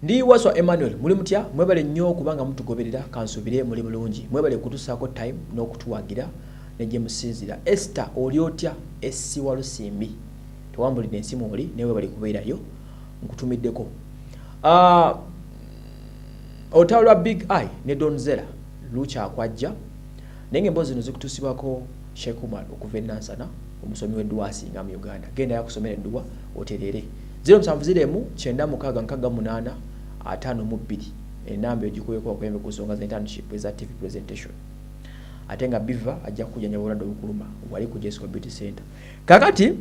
Ndi Waswa Emmanuel, muli mutya? Mwebale nnyo kubanga mutugoberera, kansubire muli bulungi. Mwebale kutusaako time n'okutuwagira ne gye musinzira. Esther oli otya? Essi Walusimbi, tewambulidde ensi mwoli, naye webale kubeerayo, nkutumiddeko. Olutalo lwa Big Eye ne Don Zella lukyakwajja, naye ng'emboozi zino zikutuusibwako Sheikh Umar okuva e Nansana, omusomi w'edduwa asinga mu Uganda. Genda yakusomera edduwa otereere. 070 96 68 52, enamba egikubeko bakuyambe ku nsonga za internship eza TV presentation. Ate nga Biva ajja kukujjanjaba obulwadde obukuluma wali ku Jesco Beauty Center. Kakati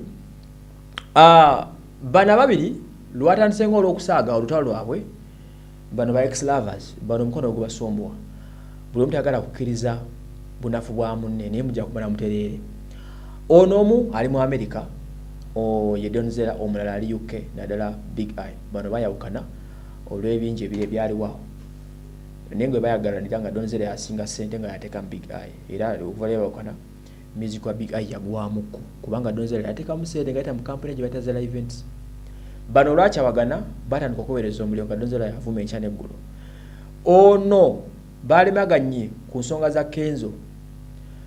bano ababiri lwatandise ng'olwokusaaga olutalo lwabwe. Bano ba ex lovers bano omukono ogubasumbuwa, buli omu tayagala kukkiriza bunafu bwa munne, naye mujja kumala mutereere. Ono omu ali mu America, ye Don Zella, omulala ali UK, naddala Big Eye. Bano bayawukana olw'ebingi ebiri ebyaliwo awo, naye nga bayagalanira nga Don Zella yasinga ssente nga yateeka mu Big Eye, era okuva lwe bayawukana music wa Big Eye yagwamukko kubanga Don Zella yateekamu ssente nga yita mu kampuni gye bayita Zella Events. Bano olwakyawagana batandika okuweereza omuliro nga Don Zella yavuma enkya n'eggulo. Ono baalemaganye ku nsonga za Kenzo.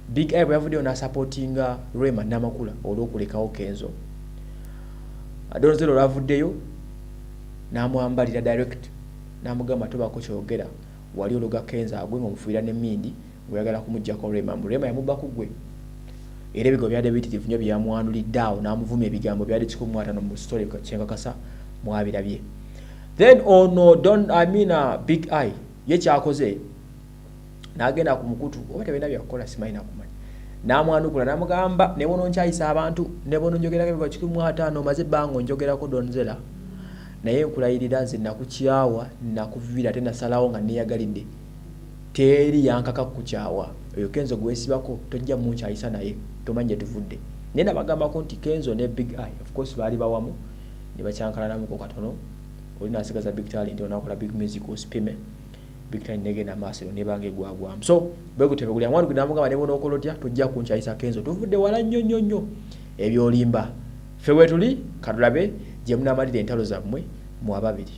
Big Eye bwe yavuddeyo n'asapootinga Rema Namakula olw'okulekawo Kenzo, Don Zella olwavuddeyo n'amwambalira direct n'amugamba tobaako ky'oyogera, wali ologa Kenzo agwe ng'omufuuyira n'emmindi ng'oyagala kumuggyako Rema, mbu Rema yamubba ku ggwe. Era ebigambo byadde biyitirivu nnyo bye yamwanulidde awo n'amuvuma ebigambo byadde 150 mu story, kyenkakasa mwabirabye. Then ono Don, I mean, Big Eye ye kyakoze n'agenda ku mukutu oba tebalina byakukola simanyi nakumanya, n'amwanukula n'amugamba ne bono nkyayisa abantu ne bono njogerako ebigambo 150, omaze ebbanga onjogerako Don Zella, naye nkulayirira nze nakukyawa nakuviira ate nasalawo nga neeyagalidde, teri yankaka kukukyawa. Oyo Kenzo gwe weesibako tojja munkyayisa, naye tomanyi gye tuvudde. Naye nabagambako nti Kenzo ne Big Eye of course baali bawamu ne bakyankalanamuko katono, oli n'asigaza Big Talent, ono akola big music osipime Big Talent negenda maaso nebanga egwagwamu. So bwe gutyo bwe guli. Amwanukidde n'amugamba ne bw'onookola otya tojja kunkyayisa Kenzo, tuvudde wala nnyo nnyo nnyo, ebyolimba ffe weetuli, katulabe gye munaamalira entalo zammwe mu ababiri.